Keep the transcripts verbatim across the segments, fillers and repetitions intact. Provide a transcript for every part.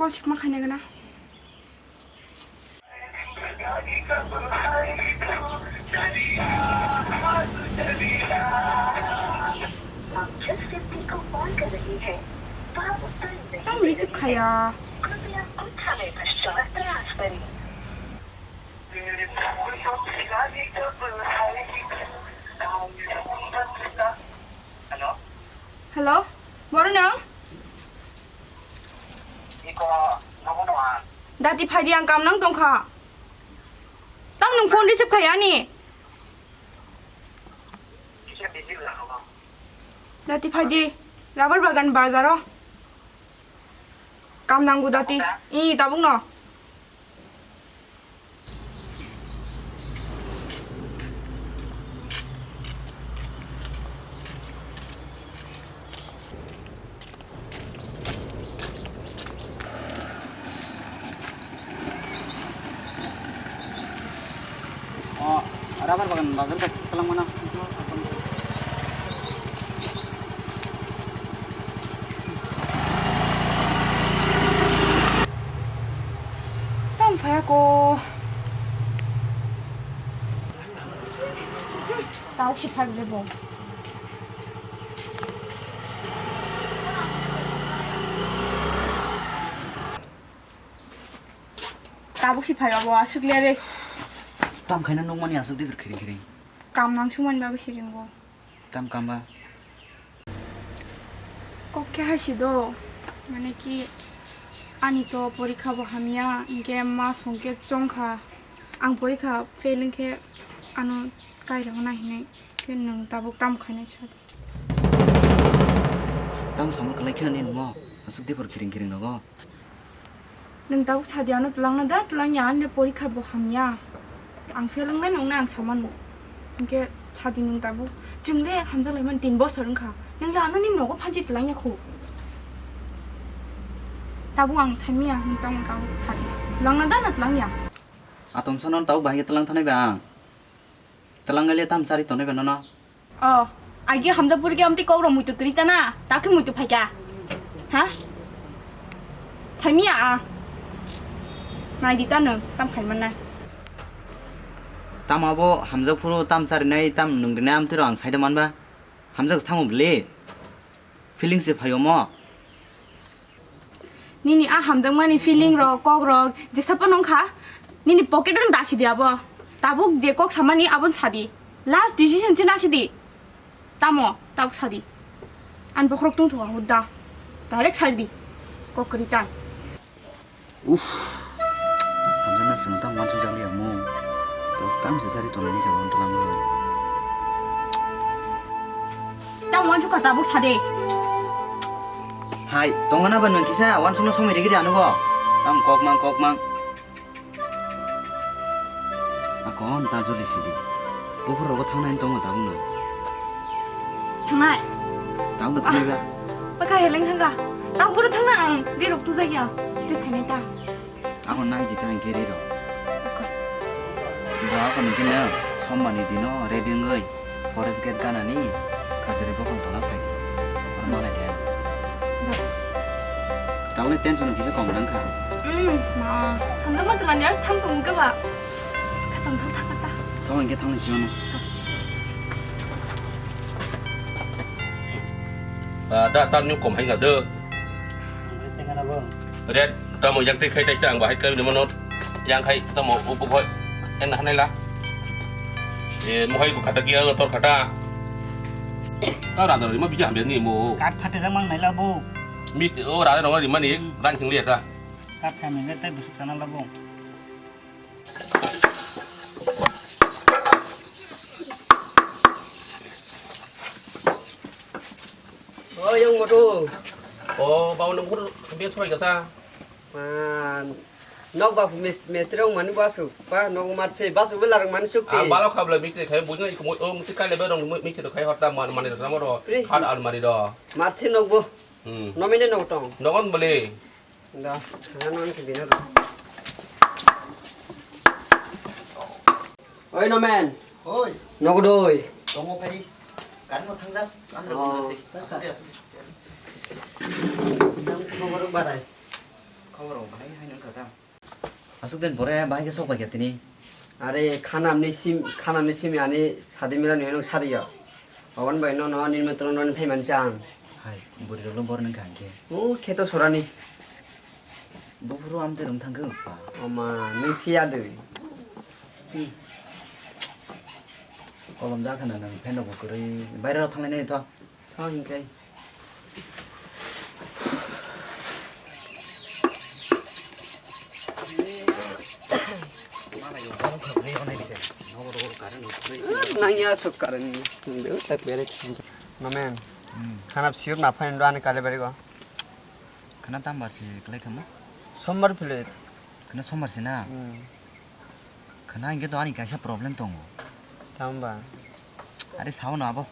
Call chikma khaina gana. हम जिस व्यक्ति को कॉल कर रहे हैं, वह उत्तर नहीं Tam दे receive रहे हैं। Khaya. कृपया कुछ समय पश्चात प्रयास करें। Hello? Hello? Boro no? Dati phaidi, ang kam nang tongkha. Tam nung phone receive khaya ani. Dati phaidi, rubber bagan bazaro. Kam nangu dati. I, tabuk no. O rubber bagan bazar ka kisa kalang mana. Tang phaya ko. Tau si phai le bo. Tabuk si phai abo aswk le re. Tam khaina nukmani aswk de khiring khiring. Kam nang sumani bagwi siring bo. Tam kamba. Kok khe hai si do, mane ki ani to porikha bo hamya, hinkhe ma song khe chong kha. Ang porikha fail hinkhe ano kairok nai hinai khe nwng tabuk tam khainai sa di. Tam samo kwlai khe ani nimo aswk de por khiring khiring rogo. Nwng tabuk sadi ano twlangna da, twlangya, ani porikha bo hamya. Ang fail wngnai nwngnai ang samano. Hinkhe sadi nwng tabuk. Chwng le hamjak laimani tin bosor wngkha. Nwng le ano ni nogo phansi twlangya khu. Tabuk ang saimanya, nwng tamo tabuk sadi. Twlangna da na twlangya? Atom sono tabuk bahai twlang thanai ba ang. Twlang le tam chari tonai ba nono. O, agi hamjak puri ge amtwi kok rok muitu kwrwi ta na, ta khe muitu phai kha. Ha? Thaimya a. Nai di ta nwng, tam khai mannai. Tam abo hamjak phuru tam charinai, tam nwng rinai amtwi rok ang sai da man ba. Hamjak thango bwle. Feeling se phai omo. Nini a hamjakmani feeling rok, kok rok, jesa phano wngkha, nini pocket o dasi di abo. Tabuk je kok samani abo sadi. Last decision se nasi di. Tamo, tabuk sadi. An bokhorok tong thung hudda. Direct sadi. Kok kwrwi tai. Uff. Hamjakna chwng tamo uansuk jak liya mo. Tok tamo se sari tongnani khe uan twlang oi. Tamo uansuk kha tabuk sadi. Hai, tongna ba nwng kisa uansukna somoi rigi ri ano bo. Tam kok mang, kok mang. Akon ta joli sidi. Buphur rogo thangnai tongo tabuk no. Thangnai. Tabuk no thangnai ba. Baka heleng thangka. Tabuk no thangna ang. Ri rok tu jaya. Tei thainai ta. Akon nai di tang kiri ro. Ba akon ni kena sombani dino ready ngoi. Forest gate ganani khajuri bokhong tola phaidi. Ar malai le. Tabukni tension kisa kong nang kha. Hmm, ma. Hamjakma chwla ni ars thang tong kha ba. Kha tong thang thang ta. Tong hingke thang ni sino. Da, da, ta ni kom hai ga de. Tengana bo. Red, tamo yak tei khai tai chang ba hai kai ni mano. Yang khai tamo upu phoi. En hanai la. E, mo hai bu khata kia tor khata. Ta ra da ri ma bija hambe ni mo. Kat phate ra mang nai la bo. Mi o ra da ri ma ni ran thing le ta. Kat sa mi le tai busuk sana la bo. O, yang moto. O, bau nang kur, biar suai kata. Man, nok ba mis-, mistri rong mani basu, pa nok matse, basu bela rong mani sukti. Ang balok khabla mikti khai, bujna iku mo, o, mikti kai lebe rong mi-, mikti khai horta man, mani rasa moro, Pri. Khat almari do. Matse nok bo. Hmm. Nomine nok tong. Nogon beli. Da, thangna nang khe bina rw. Oi, Nomen. Oi. Nogo doi. Tongo phai. Kan mo thangjak. Ano Oh. Asuk de, asuk de. Nang khobor barai. Khobor rok bahai hai wngkha ta. Aswk din pore bahai khe sok bai kha tini. Are khanamni sim, khanamni simi ani sadi mila nwi nung sadi yo. Aboni bai no no nimantron rwni phai mansa ang. Hai, bwrwi rok no bor nang kha hwnkhe. O kheto sorani. Buphuru amtwi rwng thang khe pa. Oma, nung siya dwi. Kolom ja khana nang phen rok bo kwrwi. Baire rok thang lai nai tho. Thang hwnkhe. Nangya sok current ni. Nungde tak bere. Mamen. Hmm. Khana siyok na phain do ani kale bari go. Khana tambar si klai khamo? Sombar phile. Khana sombar si na? Hmm. Khana hingke to ani kaisa problem tongo. Tamba? Are sao no abo.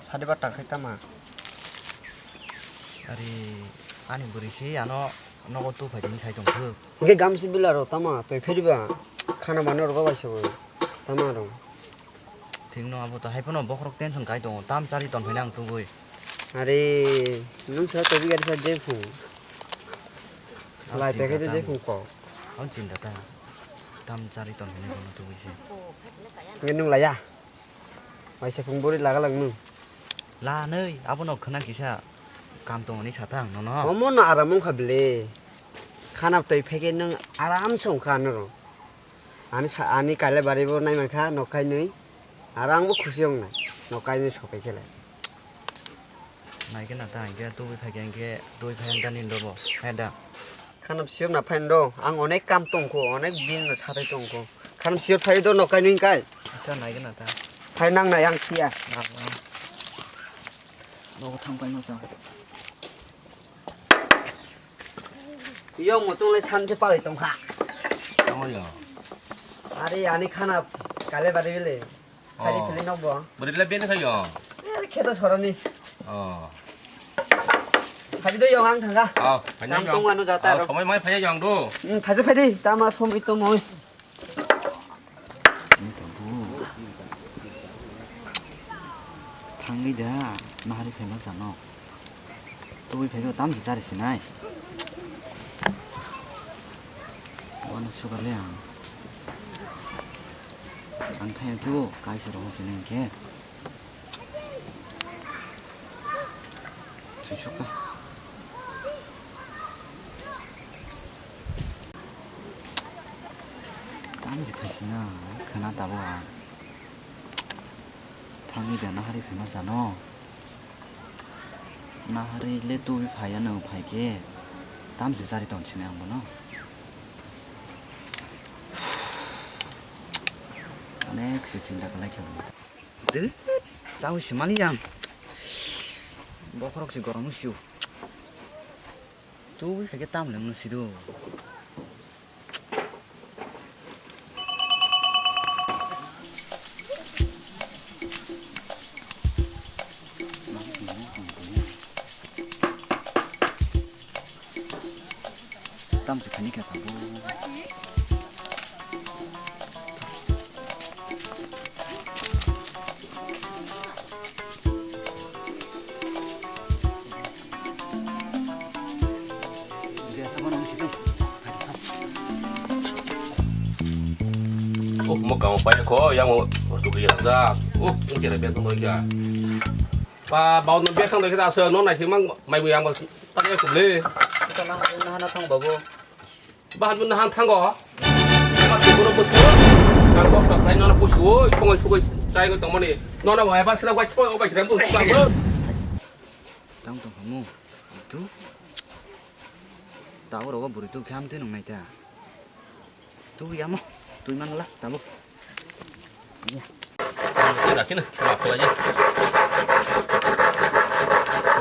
Sadi ba takhai tama? Are ani bwrwi si ano nogo tu phai din sai tong thuk. Hingke gamsi bila ro tama toi pheri ba. Khana mano ro ba bai sabo. Tama ro. Thik no abo to hai phano bokhorok tension kai tongo. Tam chari ton phai nang tubui. Are nung sa tobi gari sa je phung. Lai pekhe je phung ko. Ang chinta ta. Tam chari ton hinwi bono tubui se. Nge nung laya. Waisa phung bori laga lang nung. La nei, abono khwna kisa kam tongoni sata ang nono. Omo no aram wngkha bele. Khana twi phege nung aram se wngkha ano. Ani sa, ani kaile bari bo nai mankha nok kainwi. Aro ang bo khusi wngnai. Nok kainwi sopai khe lai. Naikhe na ta hingkhe tubui phaikhe hingkhe tubui phai hangkha nini robo. Hai da. Khanam siyok na phaino do. Ang onek kam tongkho, onek bini no sathai tongkho. Khanam siyok phai do nok kainwi hingkai. Acha naikhe na ta. Phai nang nai ang siya. Nogo thang pai masa. Yo mutung le san se palai tongkha. Tamo yo. Are ani khana kale bari bele. Khari Oh. Philai nok bo. Bwrwi le bini khayo. Eh, kheto soroni. Oh. Khari do yong ang thanga. Oh, phai Tam yong. Tong anu jata Oh, ro. Somoi mai phai yong do. Hmm, phai phai di. Tama somoi to moi. Thangwi da, nahari phaima chano. Tubui phaikhe tamsi chari sinai. Wano sugar le ang. Ang thayang tu kaisa roho sinai khe. Swisukha. Tamo se khaisina khana tabo ang. Thangwi da nahari phima sano. Nahari le tubui phaiya no phaikhe. Tamo se chari tonsini ang bono. Onek se chinta khlai khe. Dwt, chawi se mani jang. Bokhorok se gorom sio. Twi khaikhe tam le mano sido. Tamsi khani khe tabuk. Jesa mano wngsi tong. Oh, mo kamo pai kho, yang mo tuki yang da. Oh, mo kira biar tong ya. Pa, bau no biar tong da kita asal no nasi mang mai bu yang bos tak ya kubli. Kita nang nang na tong babu. Bahan mun hang thango. Ba tu guru busu. Nang bok tak lain nona busu. Oi, pongoi sugoi chai goi tongmani. Nona wai ba sila wai choi obai kram bu. Tang tong kamu. Tu. Tao rogo buri tu kham te nung nai ta. Tu yamo. Tu man la tabo. Rakina, maaf lagi.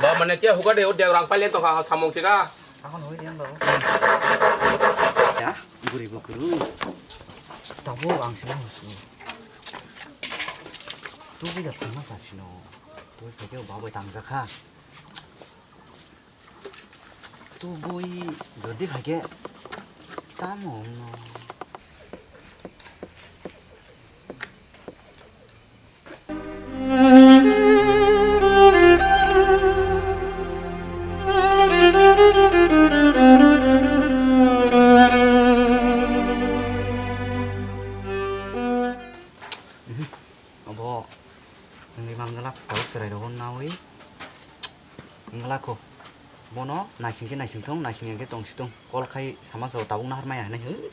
Ba mane kya huka de, udah orang paling to ha samung sika. Ako nungui diyan babu. Ya, buri bokru. Tabo ang sila husu. Tu bi da thangma sa sino. Tu bi kake babai tangjakha. Tubui jodi khaikhe tamo wngno. Wngla kho. Bono naising khe naising thung, naising ya khe tong si thung. Call khai sama sao tabuk nahar maya hinwi.